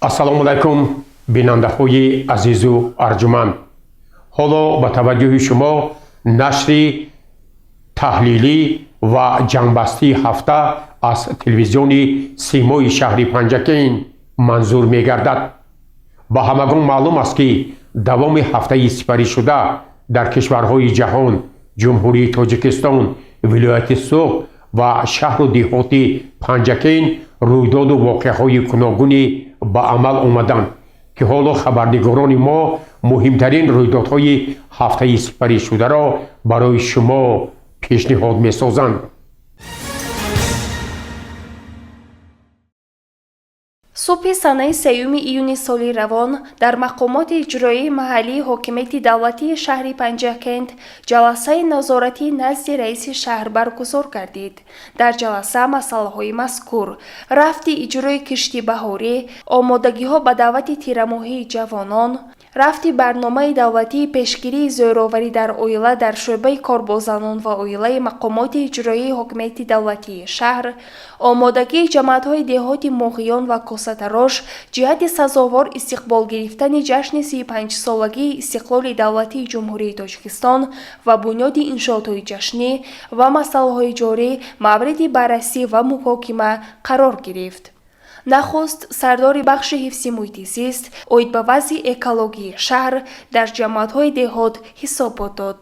Ассалому алайкум, бинандаҳои азизу арҷуманд. Ҳоло ба таваҷҷӯҳи шумо нашри таҳлилӣ ва ҷамъбастии ҳафта аз телевизиони Симои шаҳри Панҷакент манзур мегардад. Ба ҳамагон маълум аст, ки давоми ҳафтаи сипаришуда дар кишварҳои ҷаҳон, Ҷумҳурии Тоҷикистон, вилояти Суғд ва шаҳру деҳоти Панҷакент рӯйдоду воқеаҳои гуногуне ба амал омаданд, ки ҳоло хабарнигорони мо муҳимтарин рӯйдодҳои ҳафтаи сипаришударо барои шумо пешниҳод месозанд. Субҳи санаи 3 июни соли равон дар мақомоти иҷроияи маҳаллии ҳокимияти давлатии шаҳри Панҷакент ҷаласаи назоратӣ назди раиси шаҳр баргузор гардид. Дар ҷаласа масъалаҳои мазкур: рафти иҷрои кишти баҳорӣ, омодагиҳо ба даъвати тирамоҳии ҷавонон, рафти барномаи давлатии пешгирии зӯроварӣ дар оила дар шӯъбаи кор бо занон ва оилаи мақомоти иҷроияи ҳокимияти давлатии шаҳр, омодагии ҷамоатҳои деҳоти Моғиён ва Косатарош ҷиҳати сазовор истиқбол гирифтани ҷашни 35-солагии истиқлоли давлатии Ҷумҳурии Тоҷикистон ва бунёди иншоотҳои ҷашнӣ ва масъалаҳои ҷорӣ мавриди баррасӣ ва муҳокима қарор гирифт. Нахуст сардори бахши ҳифзи муҳити зист оид ба вазъи экологии шаҳр дар ҷамоатҳои деҳот ҳисобот дод.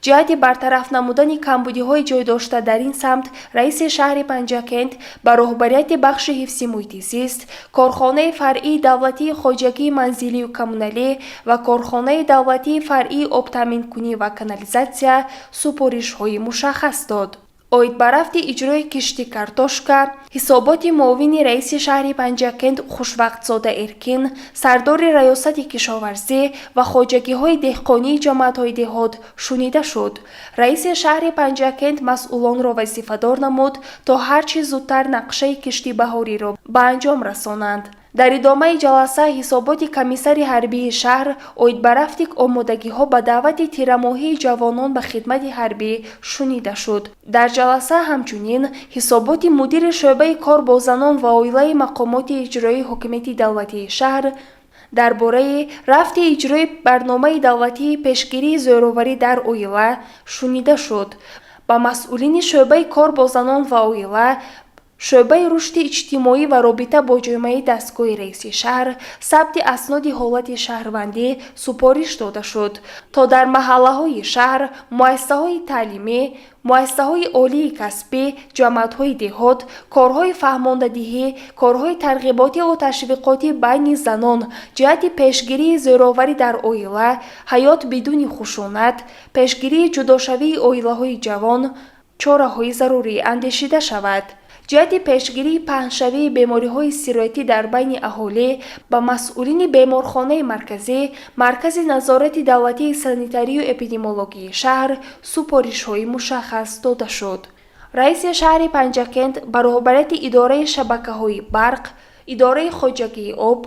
Ҷиҳати бартараф намудани камбудиҳои ҷойдошта дар ин самт раиси шаҳри Панҷакент ба роҳбарияти бахши ҳифзи муҳити зист, корхонаи фаръии давлатии хоҷагии манзилию коммуналӣ ва корхонаи давлатии фаръии обтаъминкунӣ ва канализатсия супоришҳои мушаххас дод. Оид ба рафти иҷрои кишти картошка ҳисоботи муовини раиси шаҳри Панҷакент Хушвақтзода Эркин, сардори раёсати кишоварзӣ ва хоҷагиҳои деҳқонии ҷамоатҳои деҳот шунида шуд. Раиси шаҳри Панҷакент масъулонро вазифадор намуд, то ҳар чӣ зудтар нақшаи кишти баҳориро ба анҷом расонанд. Дар идомаи ҷаласа ҳисоботи комиссари ҳарбии шаҳр оид ба рафти омодагиҳо ба даъвати тирамоҳии ҷавонон ба хидмати ҳарбӣ шунида шуд. Дар ҷаласа ҳамчунин ҳисоботи мудири шӯъбаи кор бо занон ва оилаи мақомоти иҷроии ҳокимияти давлатии шаҳр дар бораи рафти иҷрои барномаи давлатии пешгирии зӯроварӣ дар оила шунида шуд. Ба масъулини шӯъбаи кор бо занон ва оила, шӯъбаи рушди иҷтимоӣ ва робита бо ҷомеаи дастгоҳи раиси шаҳр, сабти асноди ҳолати шаҳрвандӣ супориш дода шуд, то дар маҳаллаҳои шаҳр, муассисаҳои таълимӣ, муассисаҳои олии касбӣ, ҷамоатҳои деҳот корҳои фаҳмондадиҳӣ, корҳои тарғиботиву ташвиқотӣ байни занон ҷиҳати пешгирии зӯроварӣ дар оила, ҳаёт бидуни хушунат, пешгирии ҷудошавии оилаҳои ҷавон чораҳои зарурӣ андешида шавад. Ҷиҳати пешгирии паҳншавии бемориҳои сироятӣ дар байни аҳолӣ ба масъулини беморхонаи марказӣ, Маркази назорати давлатии санитарию эпидемиологии шаҳр супоришҳои мушаххас дода шуд. Раиси шаҳри Панҷакент ба роҳбарияти идораи шабакаҳои барқ, идораи хоҷагии об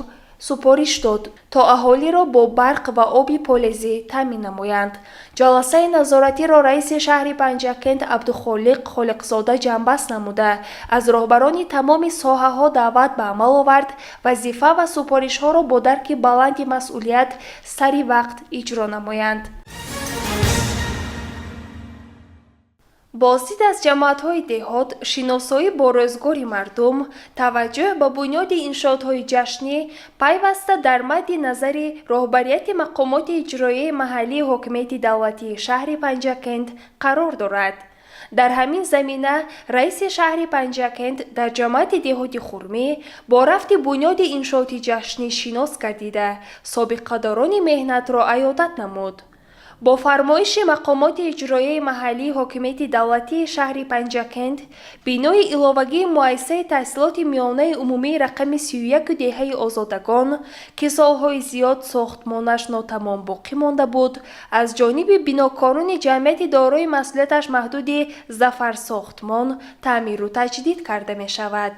супориш дод, то аҳолиро бо барқ ва оби полезӣ таъмин намоянд. Ҷаласаи назоратиро раиси шаҳри Панҷакент Абдухолиқ Холиқзода ҷамъбаст намуда, аз роҳбарони тамоми соҳаҳо даъват ба амал овард вазифа ва супоришҳоро бо дарки баланди масъулият сари вақт иҷро намоянд. Боздид аз ҷамоатҳои деҳот, шиносоӣ бо рӯзгори мардум, таваҷҷӯҳ ба бунёди иншоотҳои ҷашнӣ пайваста дар мадди назари роҳбарияти мақомоти иҷроияи маҳаллии ҳокимияти давлатии шаҳри Панҷакент қарор дорад. Дар ҳамин замина раиси шаҳри Панҷакент дар ҷамоати деҳоти Хурмӣ бо рафти бунёди иншооти ҷашнӣ шинос гардида, собиқадорони меҳнатро аёдат намуд. Бо фармоиши мақомоти иҷроияи маҳаллии ҳокимияти давлатии шаҳри Панҷакент бинои иловагии муассисаи таҳсилоти миёнаи умумии рақами 31 деҳаи Озодагон, ки солҳои зиёд сохтмонаш нотамом боқӣ монда буд, аз ҷониби бинокорони ҷамъияти дорои масъулияташ маҳдуди Зафарсохтмон таъмиру таҷдид карда мешавад.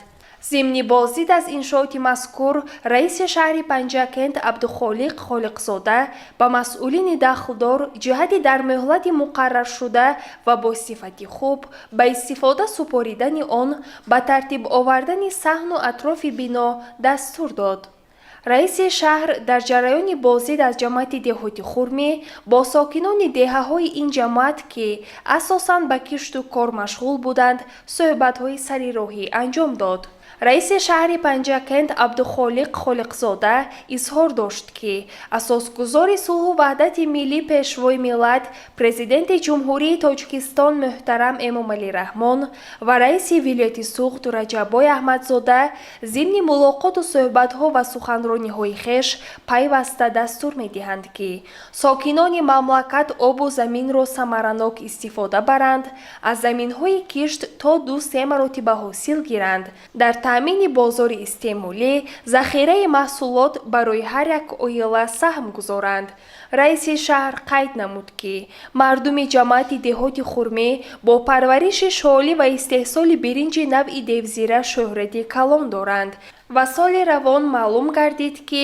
Зимни боздид аз иншооти мазкур раиси шаҳри Панҷакент Абдухолиқ Холиқзода ба масъулини дахлдор ҷиҳати дар муҳлати муқарраршуда ва бо сифати хуб ба истифода супоридани он, ба тартиб овардани саҳну атрофи бино дастур дод. Раиси шаҳр дар ҷараёни боздид аз ҷамоати деҳоти Хурмӣ бо сокинони деҳаҳои ин ҷамоат, ки асосан ба кишту кор машғул буданд, суҳбатҳои сари роҳӣ анҷом дод. Раиси шаҳри Панҷакент Абдухолиқ Холиқзода изҳор дошт, ки асосгузори сулҳу ваҳдати миллӣ, Пешвои миллат, Президенти Ҷумҳурии Тоҷикистон муҳтарам Эмомалӣ Раҳмон ва раиси вилояти Суғд Раҷаббой Аҳмадзода зимни мулоқоту суҳбатҳо ва суханрониҳои хеш пайваста дастур медиҳанд, ки сокинони мамлакат обу заминро самаранок истифода баранд, аз заминҳои кишт то 2-се маротиба ҳосил гиранд, дар таъмини бозори истеъмолӣ, захираи маҳсулот барои ҳар як оила саҳм гузоранд. Раиси шаҳр қайд намуд, ки мардуми ҷамоати деҳоти Хурмӣ бо парвариши шолӣ ва истеҳсоли биринҷи навъи девзира шӯҳрати калон доранд ва соли равон маълум гардид, ки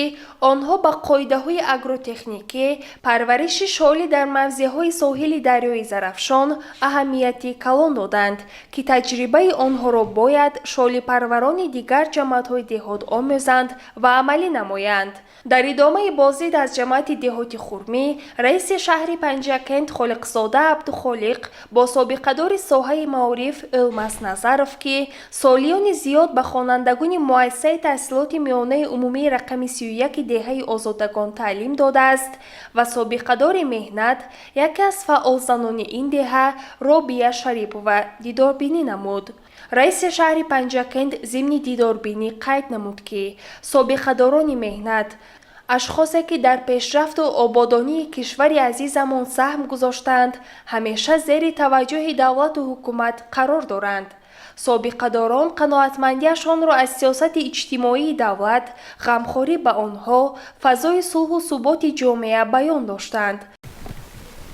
онҳо ба қоидаҳои агротехникӣ парвариши шолӣ дар мавзеъҳои соҳили дарёи Зарафшон аҳамияти калон доданд, ки таҷрибаи онҳоро бояд шолипарварони дигар ҷамоатҳои деҳот омӯзанд ва амалӣ намоянд. Дар идомаи боздид аз ҷамоати деҳоти Хурмӣ раиси шаҳри Панҷакент Холиқзода Абдухолиқ бо собиқадори соҳаи маориф Ӯлмас Назаров, ки солиёни зиёд ба хонандагони муассисаи таҳсилоти миёнаи умумии рақами 31 деҳаи Озодагон таълим додааст, ва собиқадори меҳнат, яке аз фаъолзанони ин деҳа Робия Шарипова дидорбинӣ намуд. Раиси шаҳри Панҷакент зимни дидорбинӣ қайд намуд, ки собиқадорони меҳнат, ашхосе ки дар пешрафту ободонии кишвари азизамон саҳм гузоштаанд, ҳамеша зери таваҷҷӯҳи давлату ҳукумат қарор доранд. Собиқадорон қаноатмандиашонро аз сиёсати иҷтимоии давлат, ғамхорӣ ба онҳо, фазои сулҳу суботи ҷомеа баён доштанд.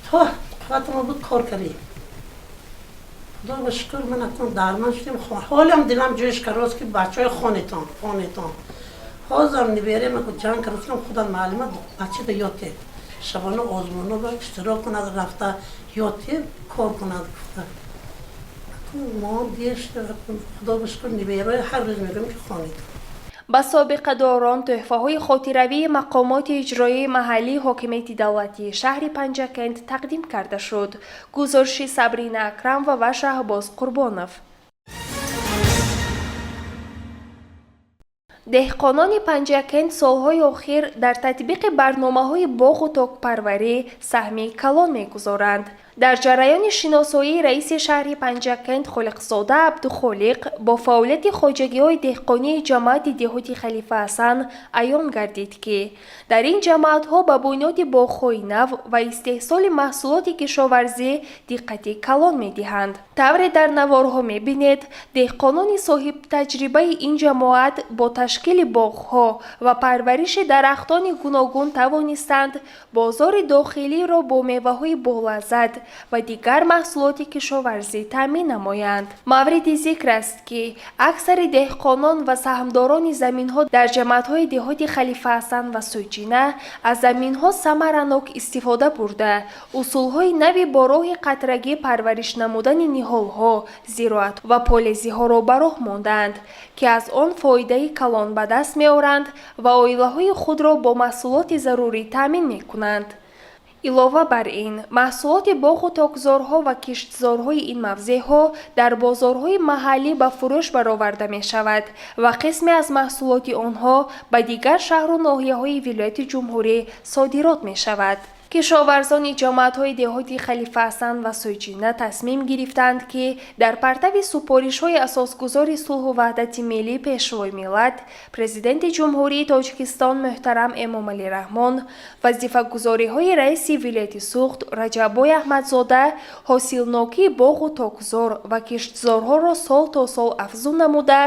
То қувватама буд, кор кардем. Худо ба шукр, ман акнун дарман шудем. Ҳолиам дилам ҷӯш карост, ки бачаҳои хонетон, хонетон. Ҳозирам ниберем ҷанг кардам, худам маълима бачада ёд дед, шабона озмуно иштирок кунад, рафта ёд дед, кор кунад гуфта. Мо дер, худо ба шукр, нибераи ҳар рӯз мегӯем, ки хонед. Ба собиқадорон тӯҳфаҳои хотиравии мақомоти иҷроии маҳаллии ҳокимияти давлатии шаҳри Панҷакент тақдим карда шуд. Гузориши Сабрина Акрамова ва Шаҳбоз Қурбонов. Деҳқонони Панҷакент солҳои охир дар татбиқи барномаҳои боғу токпарварӣ саҳми калон мегузоранд. Дар ҷараёни шиносоии раиси шаҳри Панҷакент Холиқзода Абдухолиқ бо фаъолияти хоҷагиҳои деҳқонии ҷамоати деҳоти Халифа Ҳасан аён гардид, ки дар ин ҷамоатҳо ба бунёди боғҳои нав ва истеҳсоли маҳсулоти кишоварзӣ диққати калон медиҳанд. Тавре дар наворҳо мебинед, деҳқонони соҳибтаҷрибаи ин ҷамоат бо ташкили боғҳо ва парвариши дарахтони гуногун тавонистанд бозори дохилиро бо меваҳои болаззат ва дигар маҳсулоти кишоварзӣ таъмин намоянд. Мавриди зикр аст, ки аксари деҳқонон ва саҳмдорони заминҳо дар ҷамоатҳои деҳоти Халифа Ҳасан ва Суйчина аз заминҳо самаранок истифода бурда, усулҳои нави бо роҳи қатрагӣ парвариш намудани ниҳолҳо, зироат ва полезиҳоро ба роҳ мондаанд, ки аз он фоидаи калон ба даст меоранд ва оилаҳои худро бо маҳсулоти зарурӣ таъмин мекунанд. Илова бар ин, маҳсулоти боғу токзорҳо ва киштзорҳои ин мавзеъҳо дар бозорҳои маҳаллӣ ба фурӯш бароварда мешавад ва қисме аз маҳсулоти онҳо ба дигар шаҳру ноҳияҳои вилояти ҷумҳурӣ содирот мешавад. Кишоварзони ҷамоатҳои деҳоти Халифа Ҳасан ва Суйчина тасмим гирифтанд, ки дар партави супоришҳои асосгузори сулҳу ваҳдати миллӣ, Пешвои миллат, Президенти Ҷумҳурии Тоҷикистон муҳтарам Эмомалӣ Раҳмон, вазифагузориҳои раиси вилояти Суғд Раҷаббой Аҳмадзода ҳосилнокии боғу токзор ва киштзорҳоро сол то сол афзун намуда,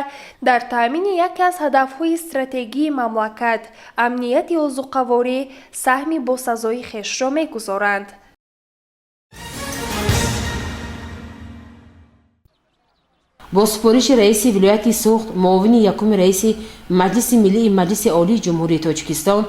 дар таъмини яке аз ҳадафҳои стратегии мамлакат, амнияти озуқаворӣ, саҳми босазои хешро мегузоранд. Бо супориши раиси вилояти Суғд, муовини якуми раиси Маҷлиси миллии Маҷлиси Олии Ҷумҳурии Тоҷикистон,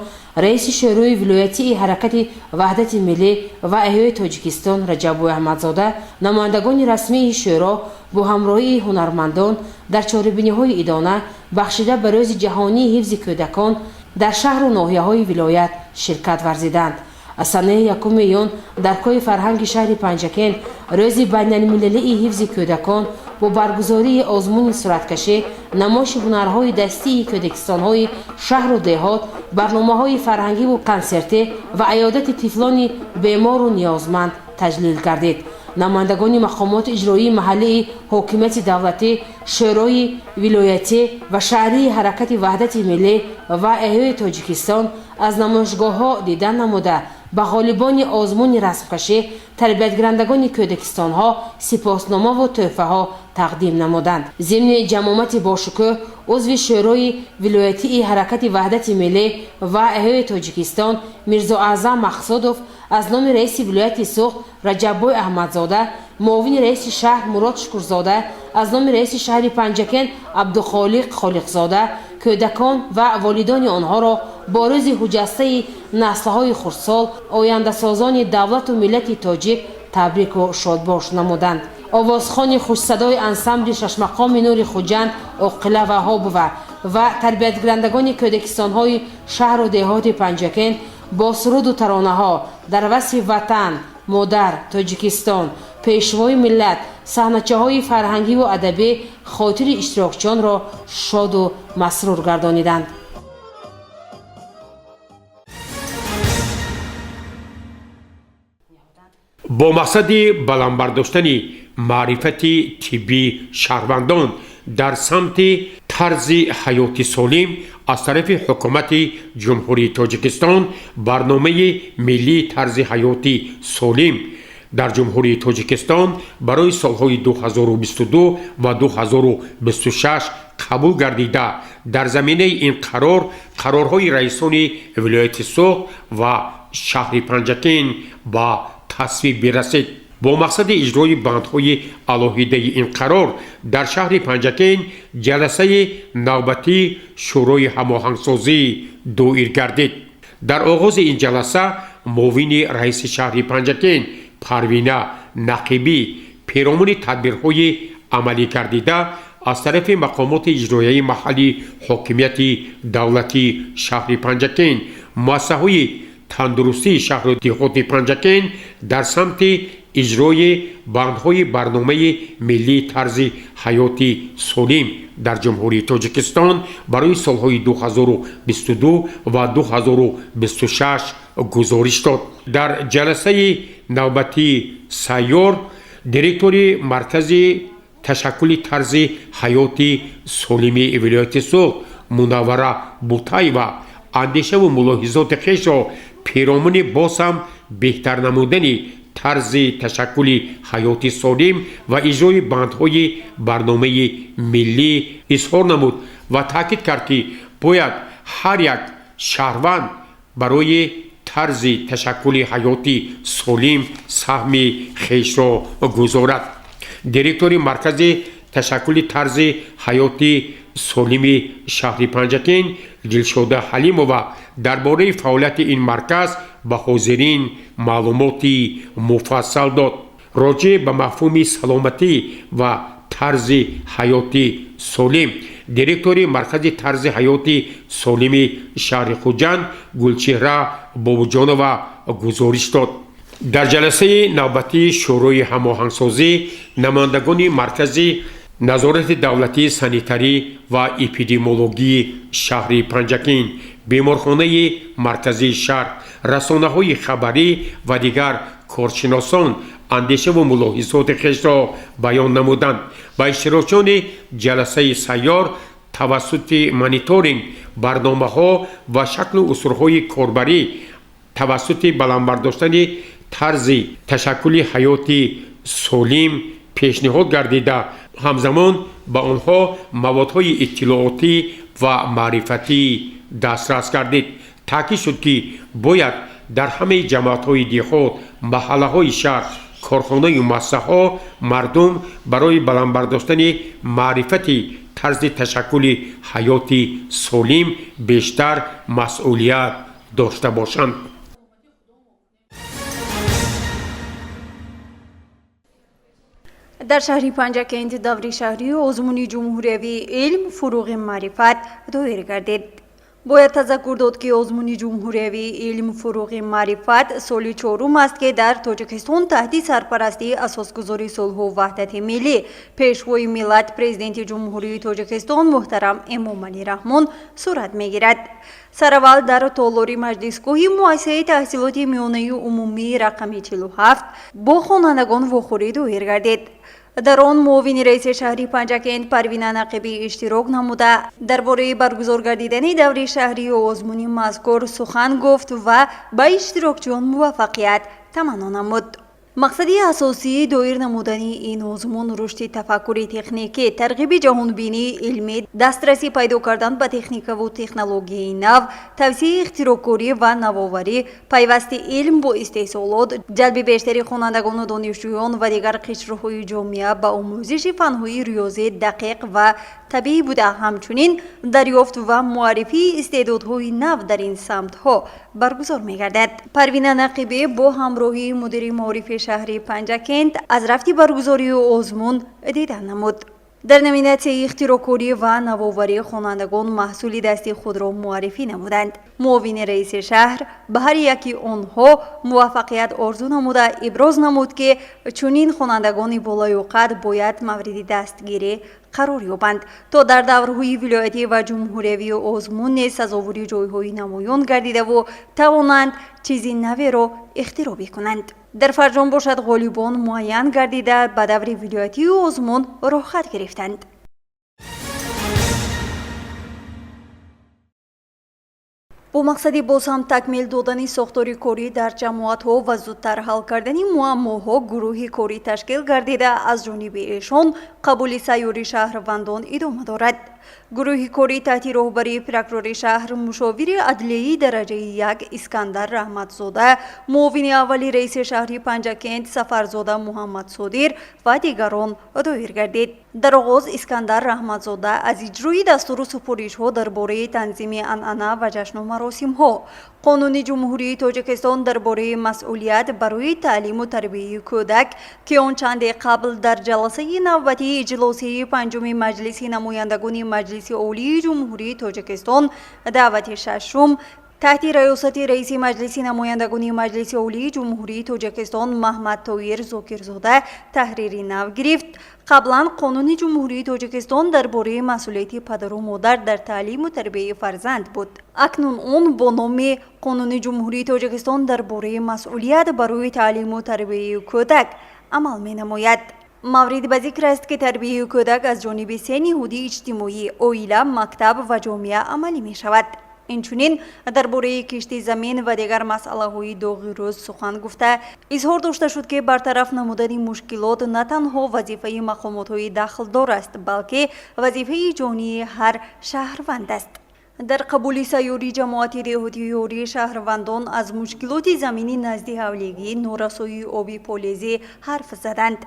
раиси Шӯрои вилоятии Ҳаракати Ваҳдати миллӣ ва Эҳёи Тоҷикистон Раҷаббой Аҳмадзода, намояндагони расмии шӯро бо ҳамроҳии ҳунармандон дар чорабиниҳои идона бахшида ба Рӯзи ҷаҳонии ҳифзи кӯдакон. Дар шаҳру ноҳияҳои вилоят ширкат варзиданд. Аз санаи 1 июн дар Кӯҳи фарҳанги шаҳри Панҷакент рӯзи байналмилалии ҳифзи кӯдакон бо баргузории озмуни сураткашӣ, намоиши ҳунарҳои дастии кӯдакистонҳои шаҳру деҳот, барномаҳои фарҳангиву консертӣ ва аёдати тифлони бемору ниёзманд таҷлил гардид. Намояндагони мақомоти иҷроии маҳаллии ҳокимияти давлатӣ, шӯрои вилоятӣ ва шаҳрии Ҳаракати Ваҳдати Миллӣ ва Эҳёи Тоҷикистон аз намоишгоҳҳо дидан намуда, ба ғолибони озмуни расмкашӣ, тарбиятгирандагони кӯдакистонҳо сипосномаву тӯҳфаҳо тақдим намуданд. Зимни ҷамъомати бошукӯҳ узви Шӯрои вилоятии Ҳаракати Ваҳдати Миллӣ ва Эҳёи Тоҷикистон Мирзоаъзам Мақсудов аз номи раиси вилояти Суғд Раҷаббой Аҳмадзода, муовини раиси шаҳр Мурод Шукурзода, аз номи раиси шаҳри Панҷакент Абдухолиқ Холиқзода кӯдакон ва волидони онҳоро бо рӯзи ҳуҷҷастаи наслҳои хурдсол, ояндасозони давлату миллати тоҷик табрику шодбош намуданд. Овозхони хушсадои ансамбли шашмақоми Нури Хуҷанд Оқила Ваҳобова ва тарбиятгирандагони кӯдакистонҳои шаҳру деҳоти Панҷакент бо суруду таронаҳо дар васфи Ватан, модар, Тоҷикистон, Пешвои миллат, саҳначаҳои фарҳангиву адабӣ хотири иштирокчиёнро шоду масрур гардониданд. Бо мақсади баланд бардоштани маърифати тиббии шаҳрвандон дар самти тарзи ҳаёти солим аз тарафи Ҳукумати Ҷумҳурии Тоҷикистон барномаи миллии тарзи ҳаёти солим дар Ҷумҳурии Тоҷикистон барои солҳои 2022 ва 2026 қабул гардида, дар заминаи ин қарор қарорҳои раисони вилояти Суғд ва шаҳри Панҷакент ба тасвиб бирасид. Бо мақсади иҷрои бандҳои алоҳидаи ин қарор дар шаҳри Панҷакент ҷаласаи навбатии Шӯрои ҳамоҳангсозӣ доир гардид. Дар оғози ин ҷаласа муовини раиси шаҳри Панҷакент Парвина Нақибӣ перомуни тадбирҳои амалӣ гардида аз тарафи мақомоти иҷроияи маҳаллии ҳокимияти давлатии шаҳри Панҷакент, муассисаҳои тандурустии шаҳру деҳоти Панҷакент дар самти иҷрои бандҳои барномаи миллии тарзи ҳаёти солим дар Ҷумҳурии Тоҷикистон барои солҳои 2022 ва 2026 гузориш дод. Дар ҷаласаи навбатии сайёр директори маркази ташаккули тарзи ҳаёти солими вилояти Суғд Мунаввара Бутаева андешаву мулоҳизоти хешро перомуни боз ҳам беҳтар намудани тарзи ташаккули ҳаёти солим ва иҷрои бандҳои барномаи миллӣ изҳор намуд ва таъкид кард, ки бояд ҳар як шаҳрванд барои тарзи ташаккули ҳаёти солим саҳми хешро гузорад. Директори маркази ташаккули тарзи ҳаёти солими шаҳри Панҷакент Дилшода Ҳалимова дар бораи фаъолияти ин марказ ба ҳозирин маълумоти муфассал дод. Роҷеъ ба мафҳуми саломатӣ ва тарзи ҳаёти солим директори маркази тарзи ҳаёти солими шаҳри Хуҷанд Гулчеҳра Бобоҷонова гузориш дод. Дар ҷаласаи навбатии Шӯрои ҳамоҳангсозӣ намояндагони маркази назорати давлатии санитарӣ ва эпидемиологии шаҳри Панҷакент, беморхонаи марказии шаҳр, расонаҳои хабарӣ ва дигар коршиносон андешаву мулоҳизоти хешро баён намуданд. Ба иштирокчиёни ҷаласаи сайёр тавассути мониторинг барномаҳо ва шаклу усулҳои корбарӣ тавассути баланд бардоштани тарзи ташаккули ҳаёти солим пешниҳод гардида, ҳамзамон ба онҳо маводҳои иттилоотӣ ва маърифатӣ дастрас гардид. Таъкид шуд, ки бояд дар ҳамаи ҷамоатҳои деҳот, маҳаллаҳои шаҳр, корхонаю муассисаҳо мардум барои баланд бардоштани маърифати тарзи ташаккули ҳаёти солим бештар масъулият дошта бошанд. Дар шаҳри Панҷакент даври шаҳрии озмуни ҷумҳуриявии «Илм фуруғи маърифат» доир гардид. Бояд тазаккур дод, ки озмуни ҷумҳуриявии «Илм фуруғи маърифат» соли чорум аст, ки дар Тоҷикистон таҳти сарпарастии Асосгузори сулҳу ваҳдати миллӣ, Пешвои миллат, Президенти Ҷумҳурии Тоҷикистон муҳтарам Эмомалӣ Раҳмон сурат мегирад. Сараввал дар толори маҷлисгоҳи муассисаи таҳсилоти миёнаи умумии рақами 47 бо хонандагон вохӯрӣ доир гардид. Дар он муовини раиси шаҳри Панҷакент Парвина Нақибӣ иштирок намуда, дар бораи баргузор гардидани даври шаҳрии озмуни мазкур сухан гуфт ва ба иштирокчиён муваффақият таманно намуд. Мақсади асосии доир намудани ин озмун рушди тафаккури техникӣ, тарғиби ҷаҳонбинии илмӣ, дастрасӣ пайдо кардан ба техникаву технологияи нав, тавсеаи ихтироъкорӣ ва навоварӣ, пайвасти илм бо истеҳсолот, ҷалби бештари хонандагону донишҷӯён ва дигар қишрҳои ҷомеа ба омӯзиши фанҳои риёзӣ, дақиқ ва табиӣ буда, ҳамчунин дарёфт ва муаррифии истеъдодҳои нав дар ин самтҳо баргузор мегардад. Парвина Нақибӣ бо ҳамроҳии мудири маорифи шаҳри Панҷакент аз рафти баргузории озмун дидан намуд. Дар номинатсияи ихтироъкорӣ ва навоварӣ хонандагон маҳсули дасти худро муаррифӣ намуданд. Муовини раиси шаҳр ба ҳар яки онҳо муваффақият орзу намуда, иброз намуд, ки чунин хонандагони болаёқат бояд мавриди дастгирӣ қарор ёбанд, то дар даврҳои вилоятӣ ва ҷумҳуриявии озмун низ сазовори ҷойҳои намоён гардидаву тавонанд чизи наверо ихтироъ бикунанд. Дар фарҷом бошад, ғолибон муайян гардида, ба даври вилоятии озмун роҳхат гирифтанд. Бо мақсади боз ҳам такмил додани сохтори корӣ дар ҷамоатҳо ва зудтар ҳал кардани муаммоҳо гурӯҳи корӣ ташкил гардида, аз ҷониби эшон қабули сайёри шаҳрвандон идома дорад. Гурӯҳи корӣ таҳти роҳбарии прокурори шаҳр, мушовири адлияи дараҷаи як Искандар Раҳматзода, муовини аввали раиси шаҳри Панҷакент Сафарзода Муҳаммадсодир ва дигарон доир гардид. Дар оғоз Искандар Раҳматзода аз иҷрои дастуру супоришҳо дар бораи танзими анъана ва ҷашну маросимҳо, Қонуни Ҷумҳурии Тоҷикистон дар бораи масъулият барои таълиму тарбияи кӯдак, ки он чанде қабл дар ҷаласаи навбатии иҷлосияи панҷуми Маҷлиси намояндагони Маҷлиси Олии Ҷумҳурии Тоҷикистон даъвати шашум таҳти раёсати раиси Маҷлиси намояндагони Маҷлиси Олии Ҷумҳурии Тоҷикистон Маҳмадтоир Зокирзода таҳрири нав гирифт. Қаблан Қонуни Ҷумҳурии Тоҷикистон дар бораи масъулияти падару модар дар таълиму тарбияи фарзанд буд. Акнун он бо номи Қонуни Ҷумҳурии Тоҷикистон дар бораи масъулият барои таълиму тарбияи кӯдак амал менамояд. Маврид ба зикр аст, ки тарбияи кӯдак аз ҷониби се ниҳоди иҷтимоӣ: оила, мактаб ва ҷомеа амалӣ мешавад. Инчунин дар бораи кишти замин ва дигар масъалаҳои доғи рӯз сухан гуфта, изҳор дошта шуд, ки бартараф намудани мушкилот на танҳо вазифаи мақомотҳои дахлдор аст, балки вазифаи ҷонии ҳар шаҳрванд аст. Дар қабули сайёри ҷамоати деҳоти Ёрӣ шаҳрвандон аз мушкилоти замини назди ҳавлигӣ, норасоии оби полезӣ ҳарф заданд.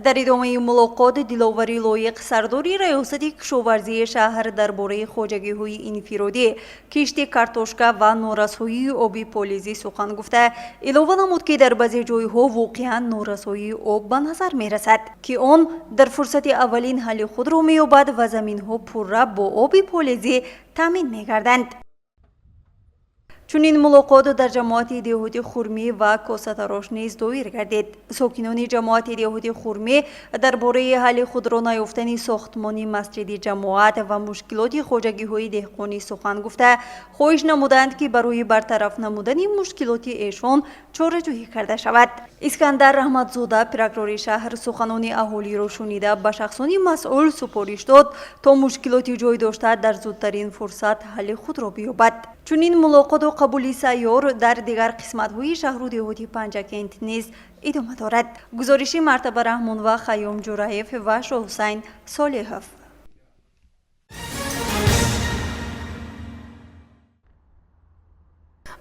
Дар идомаи мулоқот Диловари Лоиқ, сардори раёсати кишоварзии шаҳр, дар бораи хоҷагиҳои инфиродӣ, кишти картошка ва норасоии оби полезӣ сухан гуфта, илова намуд, ки дар баъзе ҷойҳо воқеан норасоии об ба назар мерасад, ки он дар фурсати аввалин ҳалли худро меёбад ва заминҳо пурра бо оби полезӣ таъмин мегарданд. Чунин мулоқот дар ҷамоати деҳоти Хурмӣ ва Косатарош низ доир гардид. Сокинони ҷамоати деҳоти Хурмӣ дар бораи ҳалли худро наёфтани сохтмони масҷиди ҷамоат ва мушкилоти хоҷагиҳои деҳқонӣ сухан гуфта, хоҳиш намуданд, ки барои бартараф намудани мушкилоти эшон чораҷӯӣ карда шавад. Искандар Раҳматзода, прокурори шаҳр, суханони аҳолиро шунида, ба шахсони масъул супориш дод, то мушкилоти ҷой дошта дар зудтарин фурсат ҳалли худро биёбад. Чунин мулоқоту қабули сайёр дар дигар қисматҳои шаҳру деҳоти Панҷакент низ идома дорад. Гузориши Мартаба Раҳмонова, Хайём Ҷураев ва Шоҳусайн Солиҳов.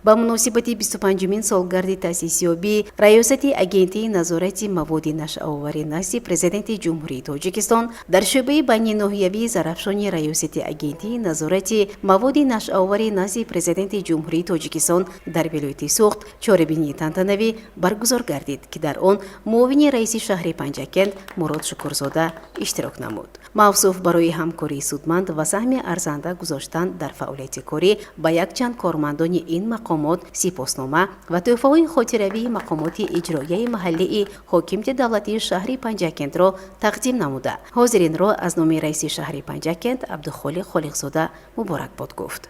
Ба муносибати 25-умин солгарди таъсисёбии Раёсати Агентии назорати маводи нашъаоварӣ назди Президенти Ҷумҳурии Тоҷикистон дар шӯъбаи байниноҳиявии Зарафшони Раёсати Агентии назорати маводи нашъаоварӣ назди Президенти Ҷумҳурии Тоҷикистон дар вилояти Суғд чорабинии тантанавӣ баргузор гардид, ки дар он муовини раиси шаҳри Панҷакент Мурод Шукурзода иштирок намуд. Мавсуф барои ҳамкории судманд ва саҳми арзанда гузоштан дар фаъолияти корӣ ба якчанд кормандони ин мақомот сипоснома ва тӯҳфаҳои хотиравии мақомоти иҷроияи маҳаллии ҳокимияти давлатии шаҳри Панҷакентро тақдим намуда, ҳозиринро аз номи раиси шаҳри Панҷакент Абдухолиқ Холиқзода муборакбод гуфт.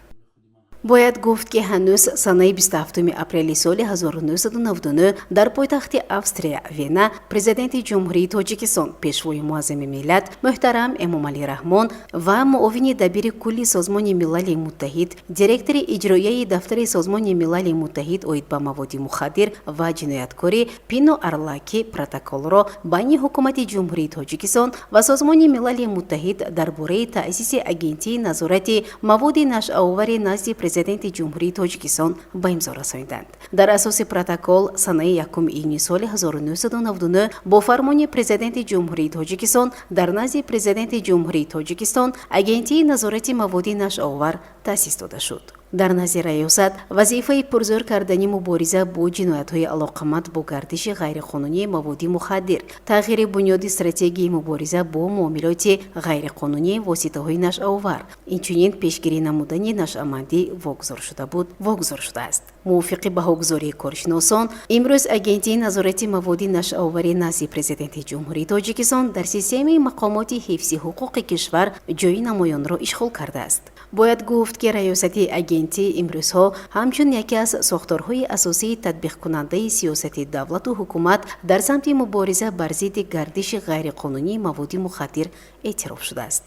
Бояд гуфт, ки ҳанӯз санаи 27 апрели соли 1999 дар пойтахти Австрия, Вена, Президенти Ҷумҳурии Тоҷикистон, Пешвои муаззами миллат муҳтарам Эмомалӣ Раҳмон ва муовини дабири кулли Созмони Милали Муттаҳид, директори иҷроияи дафтари Созмони Милали Муттаҳид оид ба маводи мухаддир ва ҷинояткорӣ Пино Арлаки протоколро байни Ҳукумати Ҷумҳурии Тоҷикистон ва Созмони Милали Муттаҳид дар бораи таъсиси Агентии назорати маводи нашъаовари назди Президенти Ҷумҳурии Тоҷикистон ба имзо расониданд. Дар асоси протокол санаи 1 июни соли 1999 бо фармони Президенти Ҷумҳурии Тоҷикистон дар назди Президенти Ҷумҳурии Тоҷикистон Агентии назорати маводи нашъаовар таъсис дода шуд. Дар назди раёсат вазифаи пурзӯр кардани мубориза бо ҷиноятҳои алоқаманд бо гардиши ғайриқонунии маводи мухаддир, тағйири бунёди стратегияи мубориза бо муомилоти ғайриқонунии воситаҳои нашъаовар, инчунин пешгирӣ намудани нашъамандӣ вогузор шуда буд, вогузор шудааст. Мувофиқи баҳогузории коршиносон, имрӯз Агентии назорати маводи нашъаоварӣ назди Президенти Ҷумҳурии Тоҷикистон дар системаи мақомоти ҳифзи ҳуқуқи кишвар ҷои намоёнро ишғол кардааст. Бояд гуфт, ки раёсати агентӣ имрӯзҳо ҳамчун яке аз сохторҳои асосии татбиқкунандаи сиёсати давлату ҳукумат дар самти мубориза бар зидди гардиши ғайриқонунии маводи мухаддир эътироф шудааст.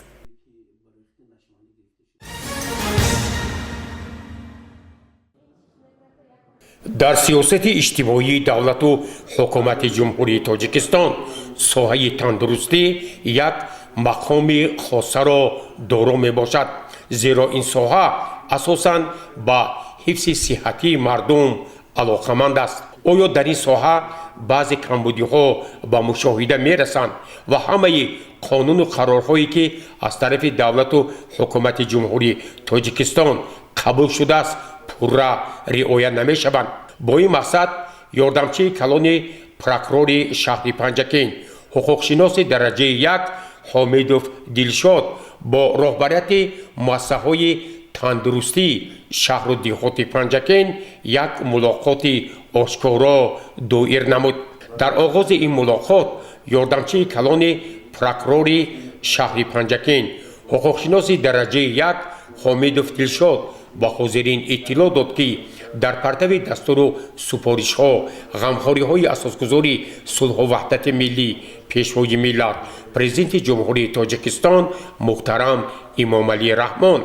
Дар сиёсати иҷтимоии давлату ҳукумати Ҷумҳурии Тоҷикистон соҳаи тандурустӣ як мақоми хосаро доро мебошад, зеро ин соҳа асосан ба ҳифзи сиҳатии мардум алоқаманд аст. Оё дар ин соҳа баъзе камбудиҳо ба мушоҳида мерасанд ва ҳамаи қонуну қарорҳое, ки аз тарафи давлату ҳукумати Ҷумҳурии Тоҷикистон қабул шудааст, пурра риоя намешаванд? Бо ин мақсад ёрдамчии калони прокурори шаҳри Панҷакент, ҳуқуқшиноси дараҷаи як Ҳомидов Дилшод бо роҳбарияти муассисаҳои тандурустии шаҳру деҳоти Панҷакент як мулоқоти ошкоро доир намуд. Дар оғози ин мулоқот ёрдамчии калони прокурори шаҳри Панҷакент, ҳуқуқшиноси дараҷаи як Ҳомидов Дилшод ба ҳозирин иттилоъ дод, ки дар партави дастуру супоришҳо, ғамхориҳои асосгузори сулҳу ваҳдати миллӣ, Пешвои миллат, Президенти Ҷумҳурии Тоҷикистон муҳтарам Эмомалӣ Раҳмон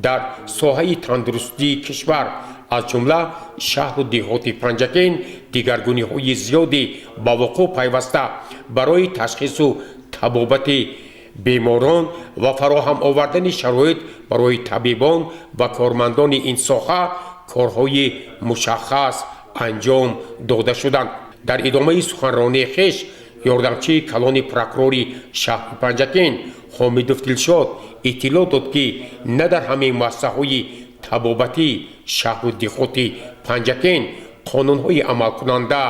дар соҳаи тандурустии кишвар, аз ҷумла шаҳру деҳоти Панҷакент, дигаргуниҳои зиёде ба вуқӯъ пайваста, барои ташхису табобати беморон ва фароҳам овардани шароит барои табибон ва кормандони ин соҳа корҳои мушаххас анҷом дода шуданд. Дар идомаи суханронии хеш ёрдамчии калони прокурори шаҳри Панҷакент Ҳомидов Дилшод иттилоъ дод, ки на дар ҳамаи муассисаҳои табобатии шаҳру деҳоти Панҷакент қонунҳои амалкунанда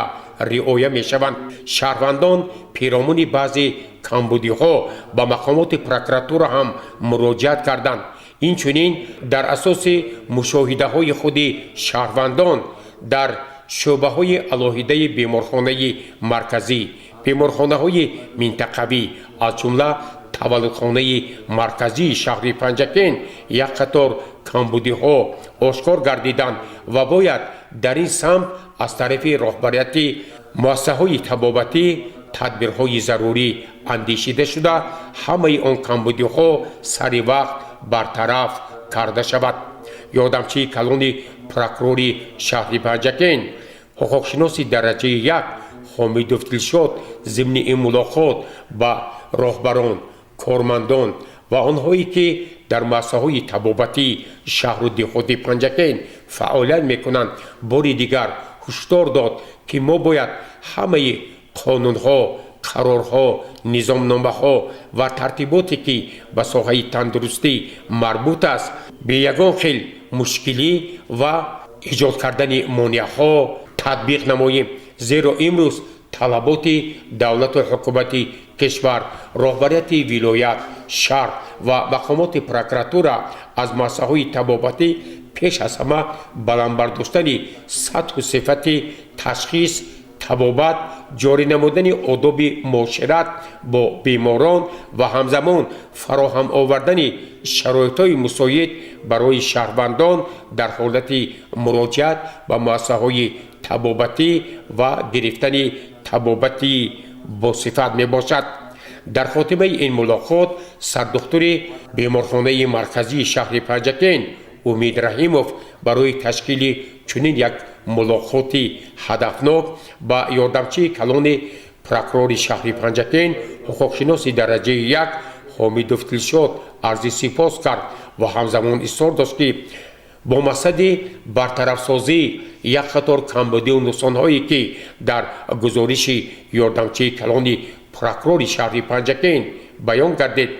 риоя мешаванд. Шаҳрвандон пиромуни баъзе камбудиҳо ба мақомоти прокуратура ҳам муроҷиат карданд. Инчунин дар асоси мушоҳидаҳои худи шаҳрвандон дар шӯъбаҳои алоҳидаи беморхонаи марказӣ, беморхонаҳои минтақавӣ, аз ҷумла таваллудхонаи марказии шаҳри Панҷакент як қатор камбудиҳо ошкор гардиданд ва бояд дар ин самт аз тарафи роҳбарияти муассисаҳои табобатӣ тадбирҳои зарурӣ андешида шуда, ҳамаи он камбудиҳо сари вақт бартараф карда шавад. Ёрдамчии калони прокурори шаҳри Панҷакент, ҳуқуқшиноси дараҷаи як Ҳомидов Дилшод зимни ин мулоқот ба роҳбарон, кормандон ва онҳое, ки Дар муассисаҳои табобатии шаҳру деҳоти Панҷакент фаъолият мекунанд, бори дигар ҳушдор дод, ки мо бояд ҳамаи қонунҳо, қарорҳо, низомномаҳо ва тартиботе, ки ба соҳаи тандурустӣ марбут аст, бе ягон хел мушкилӣ ва эҷод кардани монеаҳо татбиқ намоем, зеро имрӯз талаботи давлату ҳукумати кишвар, роҳбарияти вилоят, шаҳр ва мақомоти прокуратура аз муассисаҳои табобатӣ пеш аз ҳама баланд бардоштани сатҳу сифати ташхис, табобат, ҷорӣ намудани одоби муошират бо беморон ва ҳамзамон фароҳам овардани шароитҳои мусоид барои шаҳрвандон дар ҳолати муроҷиат ба муассисаҳои табобатӣ ва гирифтани табобати босифат мебошад. Дар хотимаи ин мулоқот сардухтури беморхонаи марказии шаҳри Панҷакент Умид Раҳимов барои ташкили чунин як мулоқоти ҳадафнок ба ёрдамчии калони прокурори шаҳри Панҷакент, ҳуқуқшиноси дараҷаи як Ҳомидов Дилшод арзи сипос кард ва ҳамзамон изҳор дошт, ки бо мақсади бартарафсозии як қатор камбудию нуқсонҳое, ки дар гузориши ёрдамчии калони прокурори шаҳри Панҷакент баён гардид,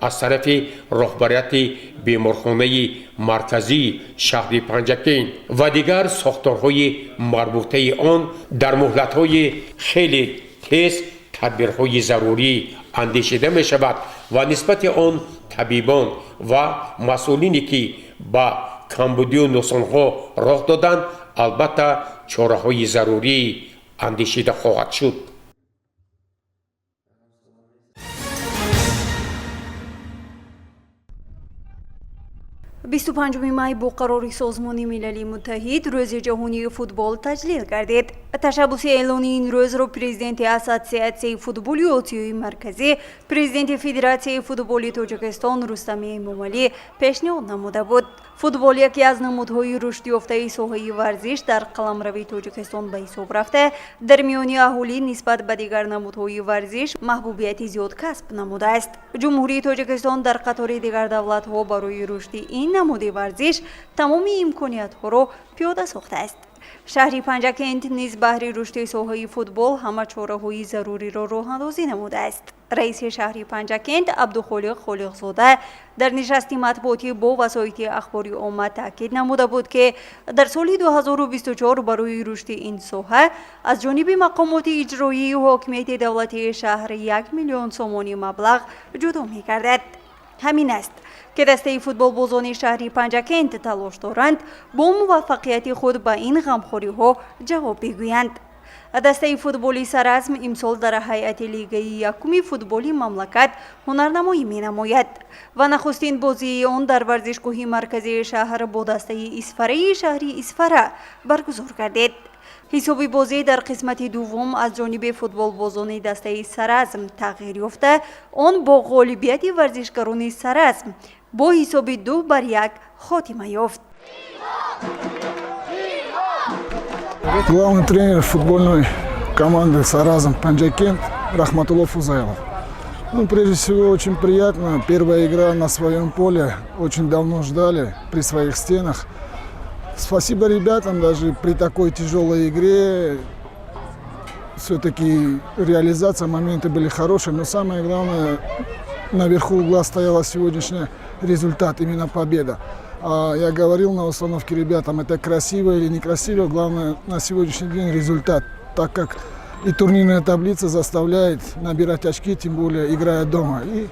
аз тарафи роҳбарияти беморхонаи марказии шаҳри Панҷакент ва дигар сохторҳои марбутаи он дар муҳлатҳои хеле тез тадбирҳои зарурӣ андешида мешавад ва нисбати он табибон ва масъулине, ки ба камбудию нуқсонҳо роҳ доданд, албатта, чораҳои зарурӣ андешида хоҳад шуд. 25 май бо қарори Созмони Милали Муттаҳид Рӯзи ҷаҳонии футбол таҷлил гардид. Ташаббуси эълони ин рӯзро президенти Ассотсиатсияи футболи Осиёи Марказӣ, президенти Федератсияи футболи Тоҷикистон Рустами Эмомалӣ пешниҳод намуда буд. Футбол яке аз намудҳои рушдёфтаи соҳаи варзиш дар қаламрави Тоҷикистон ба ҳисоб рафта, дар миёни аҳолӣ нисбат ба дигар намудҳои варзиш маҳбубияти зиёд касб намудааст. Ҷумҳурии Тоҷикистон дар қатори дигар давлатҳо барои рушди ин намуди варзиш тамоми имкониятҳоро пиёда сохтааст. Шаҳри Панҷакент низ баҳри рушди соҳаи футбол ҳама чораҳои заруриро роҳандозӣ намудааст. Раиси шаҳри Панҷакент Абдухолиқ Холиқзода дар нишасти матбуотӣ бо васоити ахбори омма таъкид намуда буд, ки дар соли 2024 барои рушди ин соҳа аз ҷониби мақомоти иҷроии ҳокимияти давлатии шаҳр 1 миллион сомонӣ маблағ ҷудо мегардад. Ҳамин аст, ки дастаи футболбозони шаҳри Панҷакент талош доранд бо муваффақияти худ ба ин ғамхориҳо ҷавоб бигӯянд. Дастаи футболи Саразм имсол дар ҳайати лигаи якуми футболи мамлакат ҳунарнамоӣ менамояд ва нахустин бозии он дар варзишгоҳи марказии шаҳр бо дастаи Исфараи шаҳри Исфара баргузор гардид. Ҳисоби бозӣ дар қисмати дуввум аз ҷониби футболбозони дастаи Саразм тағйир ёфта, он бо ғолибияти варзишгарони Саразм бо ҳисоби 2 бар 1 хотима ёфт. Главный тренер футбольной команды «Саразм» Панджакент Рахматулло Фузайлов. Ну, прежде всего, очень приятно. Первая игра на своем поле. Очень давно ждали при своих стенах. Спасибо ребятам, даже при такой тяжелой игре все-таки реализация, моменты были хорошие, но самое главное, наверху угла стояла сегодняшний результат, именно победа. А я говорил на установке ребятам, это красиво или некрасиво, главное на сегодняшний день результат, так как и турнирная таблица заставляет набирать очки, тем более играя дома. И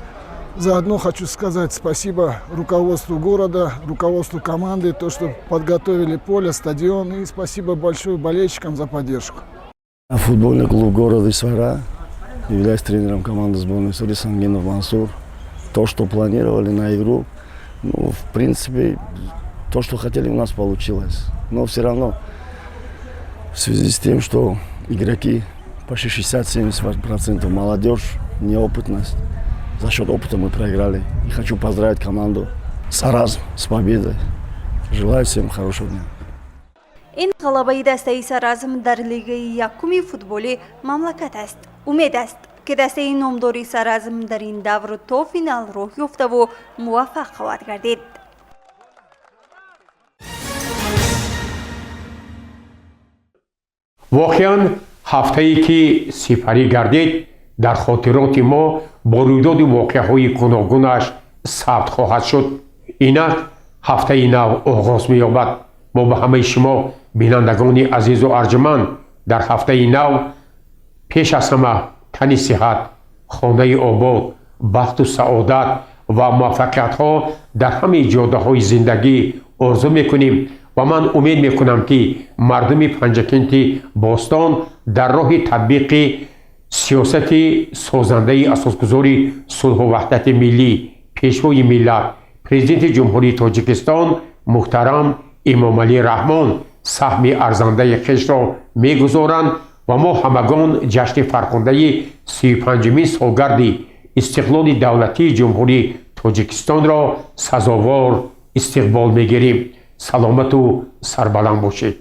заодно хочу сказать спасибо руководству города, руководству команды, то, что подготовили поле, стадион, и спасибо большое болельщикам за поддержку. Футбольный клуб города Исфара, являюсь тренером команды сборной Исфары Сангинов Мансур. То, что планировали на игру, ну, в принципе, то, что хотели, у нас получилось. Но все равно, в связи с тем, что игроки почти 60-70% молодежь, неопытность, за счет опыта мы проиграли. И хочу поздравить команду Саразм с победой. Желаю всем хорошего дня. Ин ғалабаи дастаи Саразм дар лигаи якуми футболи мамлакат аст. Умед аст. Ки дастаи номдори Саразм дар ин давр то финал роҳ ёфтаву муваффақ хоҳад гардид. Воқеан, ҳафтае ки сипарӣ гардид, дар хотироти мо бо рӯйдоди воқеаҳои гуногунаш сабт хоҳад шуд. Инак ҳафтаи нав оғоз меёбад. Мо ба ҳамаи шумо, бинандагони азизу арҷуманд, дар ҳафтаи нав пеш аз ҳама тани сиҳат, хонаи обод, бахту саодат ва муваффақиятҳо дар ҳамаи ҷодаҳои зиндагӣ орзу мекунем ва ман умед мекунам, ки мардуми Панҷакенти бостон дар роҳи татбиқи сиёсати созандаи асосгузори сулҳу ваҳдати миллӣ, Пешвои миллат, Президенти Ҷумҳурии Тоҷикистон муҳтарам Эмомалӣ Раҳмон саҳми арзандаи хешро мегузоранд ва мо ҳамагон ҷашни фархундаи 35-умин солгарди истиқлоли давлатии Ҷумҳурии Тоҷикистонро сазовор истиқбол мегирем. Саломату сарбаланд бошед.